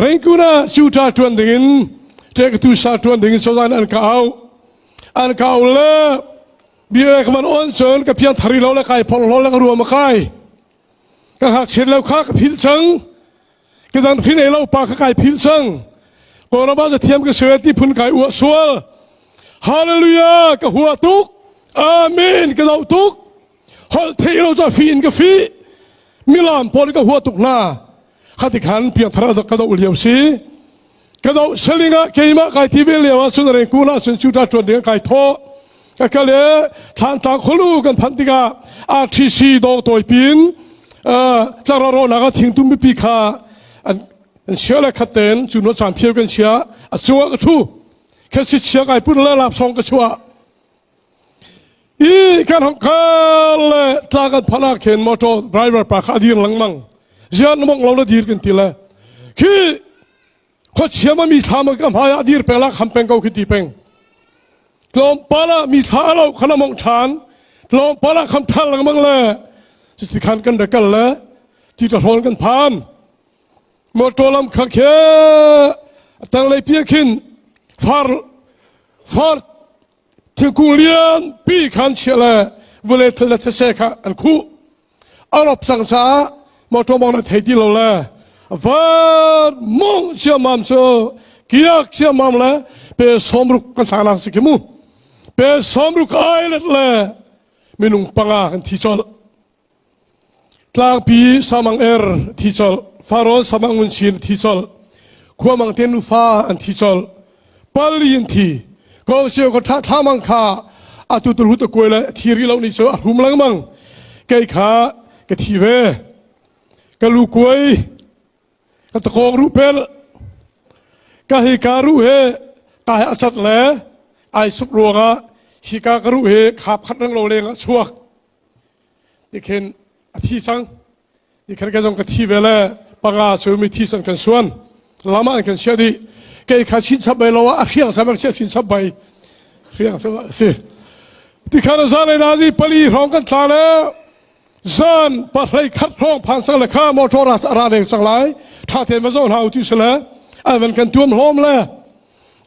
Rangoon ah cuta ṭuan dingin ṭektu sa ṭuan dingin cozah nih an ka auh. An ka auh le bia ka man on cun ka piang thari lo le kai phorhlaw le ka ruam a kai. Ka ngakchiat lo kha ka philh cang. Ka dang hrin ei lo pa kha kai philh cang. Kawlram ah zathiam ka si ti phun kai uah sual. Hallelujah ka hua tuk. Amen ka doh tuk. Holh theih lo cu fi in ka fi. Milam pawl ka hua tuk hna. Khati khan piangthar ka doh lio si. Ka doh seling ah keimah kai ti ve lio ah cun rengkun ah cun cuta ṭuan ding kai thawh. Ka kal i Thlantlang khulu kan phanh tikah RTC dawng tawi pin tlarrawhnak ah thingtum mipi kha an an chia le khat tein cu no caan phiau kan chia a cungah ka ṭhu. Khet si chia kai pun le lapsong ka chuah. I kan hong kal le tla kan phanh ah khin motor driver pa kha a dir lengmang. Zian na mong lo na dir kan ti le. Khi khuachia ma mi thla ma ka hmai ah dir peng la kham peng ko khi ti peng. Tlawmpal ah mi thla lo khana mong ṭhan. Tlawmpal ah kham ṭhan lengmang le cuti khan kan ra kal le ti ṭahrawn kan phan. Motor lam kha khe tanglei pi khin far far thingkung lianpi khan chia le vawlei thil le these kha an khuh a rop cang caah motor mong na thei ti lo le van mong ciammam cu kiak ciammam le pe sawmruk kan thlaknak si khi mu pe sawmruk ai let le minung panga kan thi colh Tlangpi Samang Er thi colh, Farawn Samang Ngun Chin thi colh, Khuamang te nufa an thi colh, pali an thi. Ko sio ka tha thlamang kha atu tu hu kuai le thi ri lo ni cu a hrum lengmang. Kei kha ka thi ve. Ka lu kuai, ka takong ru pel, ka hi ka ru he ka he a cat le ai sup ruangah hi ka ka ru he khap khat reng lo leng ah chuak. Tikhin a thi cang. Tikhin ka zong ka thi ve le panga cu mi thi san kan suan. Lama an kan chiah dih. Kei kha chin chap bai lo ah a hriang sam chia chin chap bai. Hriang sam a si. Tikhan zan le nazi pali hrawng kan tla le zan pahlei khat hrawng phan sang le kha motor ra ra leng cang lai. Tha ten ma zo hna u ti si le an van kan tuam hlawm le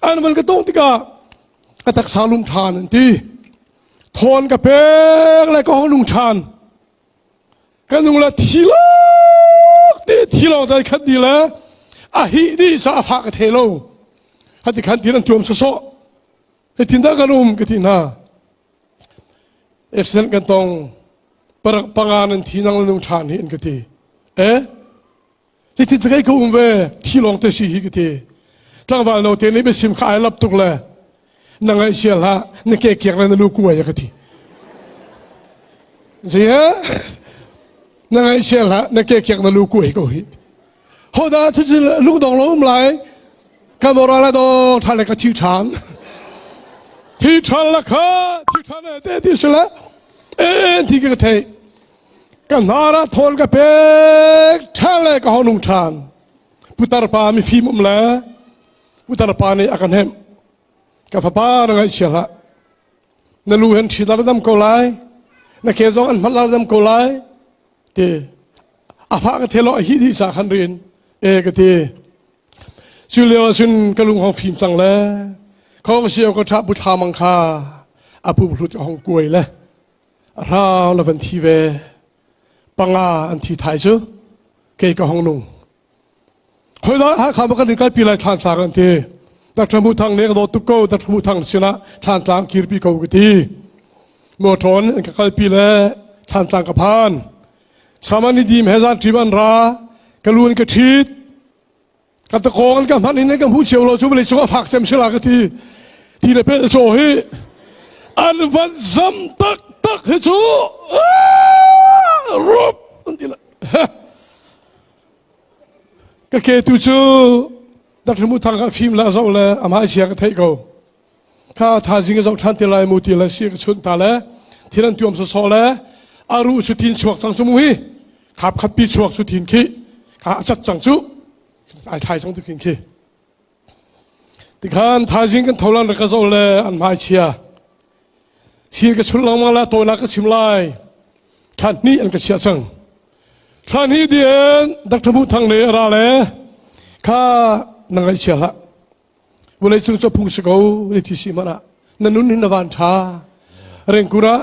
an van ka tong tikah ka taksa lum than an ti. Thawn ka pek le ka hong nung ṭhan. Ka nung le thi lak ti thi lawng dai khat di le a hi dih ca a fah ka thei lo. Hati khan tin an tuam sawsawh. Hitin dah kan um ka ti hna. Accident kan tong panga nan thi nang le nung ṭhan hi an ka ti. Eh? Hitin cakei ka um ve thi lawng te si hi ka ti. Tlangval no te nih biasim kha ai lap tuk le na ngaih sia hlah na ke kiak le na lu kuai ka ti. Zia na ngaih sia hlah na ke kiak na lu kuai ko hi. Hoda thu cu lungdong lo um lai ka moral a dong ṭhan le ka thi ṭhan. Thi ṭhan la kha thi ṭhan te ti si la en thi ka thei. Ka hnar ah thawl ka pek ṭhan le ka hong nung ṭhan. Putar pa mifim um le putar pa nih a ka hnemh. Ka fapa na ngaihchia hlah. Na lu hen ṭhi dam ko lai. Na ke zong an hmat dam ko lai. Ti a fa ka thelo a hi dih sa khan rin e ka ti. Cu lio ah cun ka lung hong fim cang le khong sio ka ṭha bu thla mang kha a pu hlut ka hong kuai le a hrau la van thi ve panga an thi thai cu kei ka hong nung khoi dah Hakha ma kan in kalpi lai thlan tlang an ti Dr. Mu Thang nih ka dawt tuk ko Dr. Mu Thang sinah thlan tlang kirpi ko ka ti motor in ka kalpi le thlan tlang ka phan samani dim he zan ṭim an ra ka lu in ka ṭhit Ka takawng an ka hman in ka hmu cio lo cu vawlei cung a fak cem sila ka ti. Ti le pel caw hi an van zam taktak hi cu rup an ti le. Ka ke tu cu Dr. Mu Thang ka fim le a zoh le a hmai chia ka theih ko. Kha thazing a zoh ṭhan te lai mu ti le si ka chunh ta le thil an tuam sawsawh le a ruh cu tin chuak cang cu mu hi khap khat pi chuak cu thin khi kha a cat cang cu ai thlai cang tu khin khi tikhan thazing kan tholan rak ka zoh le an hmai chia sin ka chulh lengmang la tawinak ka chim lai thlan hnih an ka chiah cang thlan hnih dien Dr. Mu Thang nih a ra le. Kha na ngaihchia hlah. Vawlei cung cu phung si ko ti si hmanh ah na nun hin na van ṭha. Rengkun ah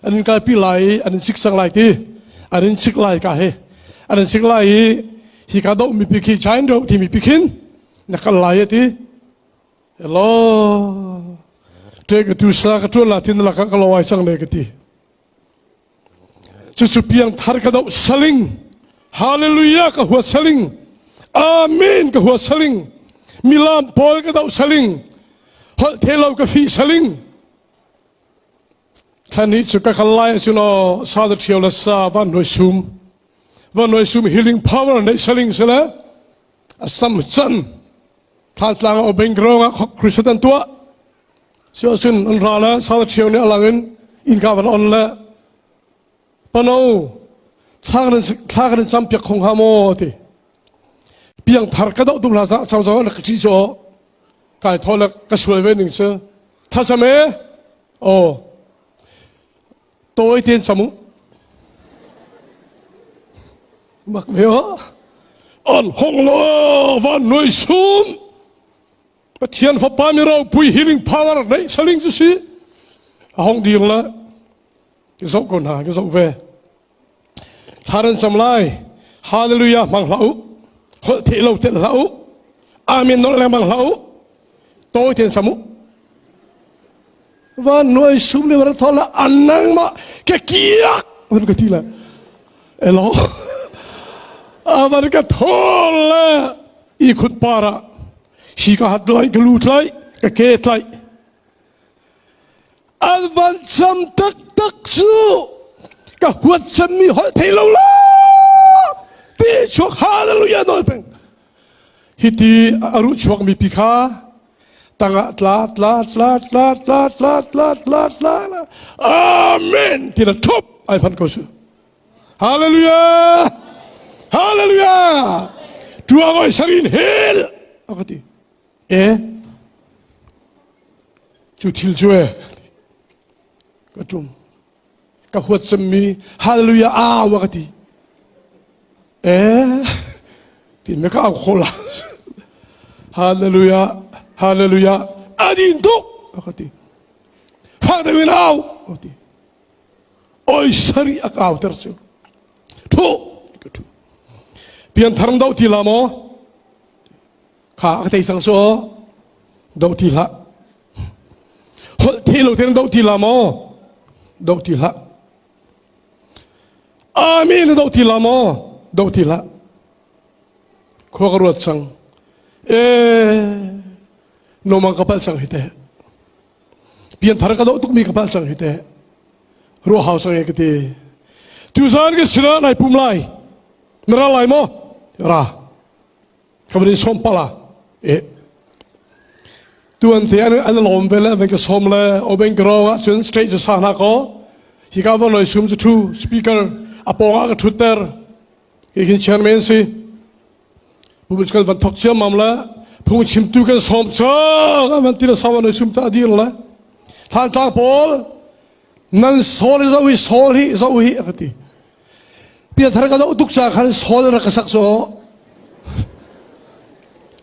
an in kalpi lai i an in sik cang lai ti. An in sik lai ka hi. An in sik lai i hi ka doh mipi khi China doh timi pi khin na kal lai a ti. Hello. Ṭe ka tu sa ka ṭuan la tin la ka ka lo ai cang le ka ti. Cucu piangthar ka doh saling. Hallelujah ka hua saling. Amen ka hua saling. Milam pawl ka doh saling. Holh thelo ka fih saling. Thlan cu ka kal lai ahcun aw sa da ṭhio le sa van hnuai sum. Van hnuai sum healing power neih saling sile a sam can. Thantlang ah Obeng ah Christian an tuah. Si ahcun an ra le sal ṭhio nih a lang in innka van on le pano thla kan in campiak kho hnga maw ti. Piangthar ka doh tum hla cang cang an ka ṭih cu kai thaw le ka sual ve ning cu thlacam e aw tawi tein cam u mak ve aw an hong lo van noi sum Pathian Fapa mi ropui healing power neih saling cu si a hong dir le ka zoh ko hna ka zoh ve thla nan cam lai hallelujah hmang hlah u holh theih lo telh hlah u amen nolh lengmang hlah u tawi tein sam u van nuai sum le van thol la anang ma ke kiak van ka ti la elo avan ka thol le i khut para hi ka hat lai ka lu tlai ka ke tlai an van cam taktak cu ka huat cemmi holh thei lo la ti chuak hallelujah nawl peng hiti a ruh chuak mi pi kha tangah tla tla tla tla tla tla tla tla tla amen ti la thup ai phan ko su Hallelujah! Hallelujah! Tuang oi sarin hel a ka ti. E cu thil cu e ka tum ka huat cemmi hallelujah au a ka ti. E ti me ka au kho la. Hallelujah! Hallelujah! Adin tuk a ka ti. Fak deuh in au a ti. Oi sari a kauter cu thu ka thu pianthar do ti la maw kha ka tei sang so do ti hlah holh the lo ten do ti la maw do ti hlah amen do ti la maw do ti hlah khua ka ruat cang e nomang ka pal cang hi te Pianthar ka doh tukmi ka hngalh cang hi teh. Ruah hau cang e ka ti. Tuzan ka sinah nai pum lai. Na ra lai maw? Ra. Ka van in sawm pala. E. Tuan te an an lawm ve le an ka sawm le obeng grong ah cun straight cu sa hna ko. Hi ka van loi sum cu thu speaker a pawng ah ka thutter. Hi khin chairman si. Pumchkan van thok ciammam le phungchimtu kan sawm cang an van ti le sawan sum ta dir le Thantlang pawl nan sawl hi zoh hi sawl hi zoh hi a ka ti piathar ka doh tuk ca khan sawl rak ka sak so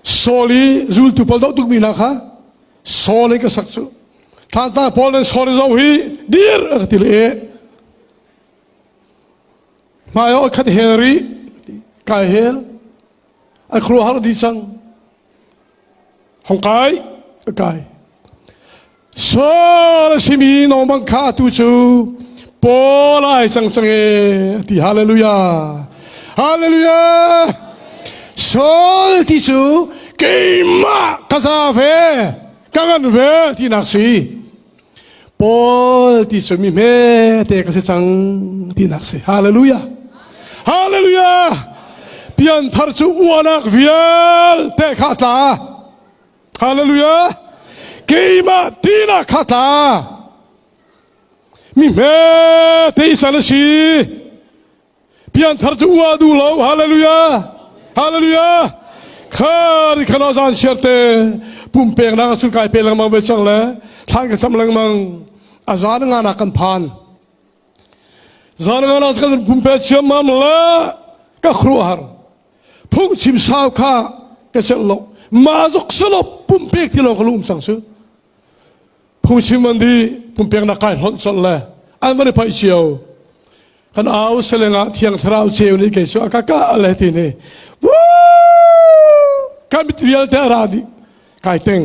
sawl i zultu pawl doh tuk mi hna kha sawl i ka sak cu Thantlang pawl nan sawl hi zoh hi dir a ka ti le e Hmai ah khat hel rih kai hel a khuaruahhar dih cang hong kai a kai Saul a simi Norman kha atu cu Paul ai cang cang e a ti hallelujah hallelujah Saul ti cu keimah ka za ve ka ngan ve tinak si Paul ti cu mi hmete ka si cang tinak si. Hallelujah. Hallelujah. Pianthar cu uanak vialte kha tla. Hallelujah. Keimah tinak kha tla. Mi hmete i sal a si. Pianthar cu ua duh lo. Hallelujah. Hallelujah. Khari khano zan siarte pumpeknak a sun kai pe lengmang ve cang le thlan ka cam lengmang a zan nga na kan phan zan nga na kan pumpe chiam mam le ka khru har phung chim sau kha. Ka celh lo. Ma zok selo pumpek ti lo ka lum cang su. Phungchim an di pumpek na kai hlonh colh le an van i paih cio. Kan au seleng ah thiang thlarau ceu nih kei cu a ka kah le ti ni. Woo! Kan mit vialte a ra dih. Kai teng.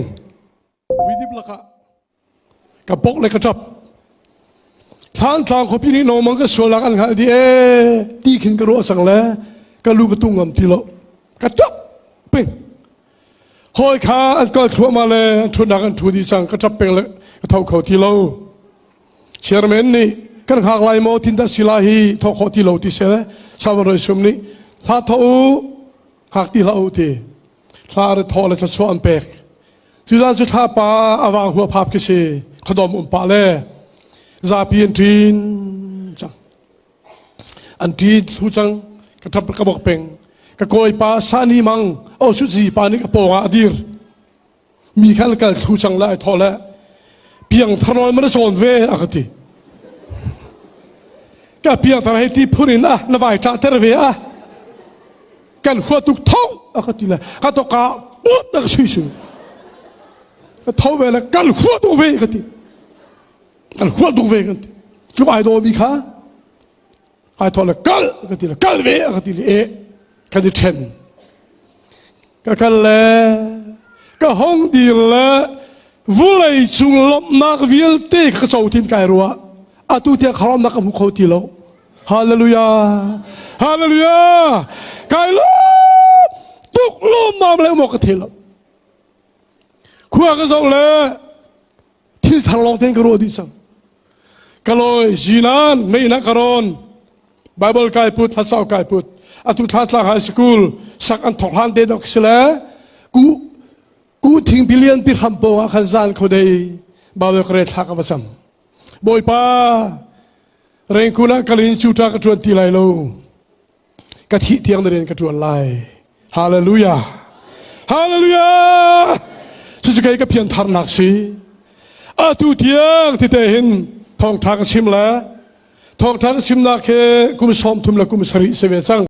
Vidip lakah ka bok le ka ṭap. Thlantlang khuapi nih nomang ka sualnak an hngalh dih ee ti khin ka ruah cang le ka lu ka tung ngam ti lo. Ka ṭap peng. Hawi kha an kal thluahmah le an ṭhutnak an ṭhu dih cang ka ṭap peng le ka tho kho ti lo. Chairman nih kan hngak lai maw tin dah sila hi thawh khawh ti lo ti seh le Salvador Sum nih hla tho u hngak ti hlah u ti thla re thaw le thluachuah an pek. Cuzan cu thlapa a vang hua phap khi si khuadawm um pah le zapi an ṭin cang. An ṭin thlu cang ka ṭap ka bok peng. Ka kawipa Sani Mang o su zi pa nih ka pawng ah a dir. Mi kha an kal thlu cang le ai thawh le piang thar nawl man a cawn ve a ka ti. Ka piang thar hei ti phun in a na vai ṭah ter ve a. Kan hua tuk tho a ka ti le ka to ka put na ka sui su ka tho ve le kan hua tuk ve ka ti kan hua tuk ve kan ti tluk ai daw mi kha ai tho le kal ka ti le kal ve a ka ti le e kan i then ka kal le ka hong dir le vulei cung lawmhnak vialte ka co tin kai rua atu tiang kharamnak ka hmu kho ti lo Hallelujah. Hallelujah. Kai lawm tuk lawmmam le maw ka thei lo. Khua ka zoh le thil thar lawng tein ka ruah dih cang. Ka lawi zinan meina ka rawn Bible kai put hlasau kai put atu thla tlang high school sak an thok hlan te dok si le ku ku thing billion pi hram po ah khan zan khodei Bible ka re thla ka va cam Bawipa Rengkun ah kal in cuṭa ka ṭuan ti lai lo. Ka thih tiang na rian ka ṭuan lai. Hallelujah. Hallelujah. Cucu kei ka pian tharnak si. Atu tiang tite hin thawngṭha ka chim le thawngṭha ka chimnak he kum 30 le kum 7 si ve cang.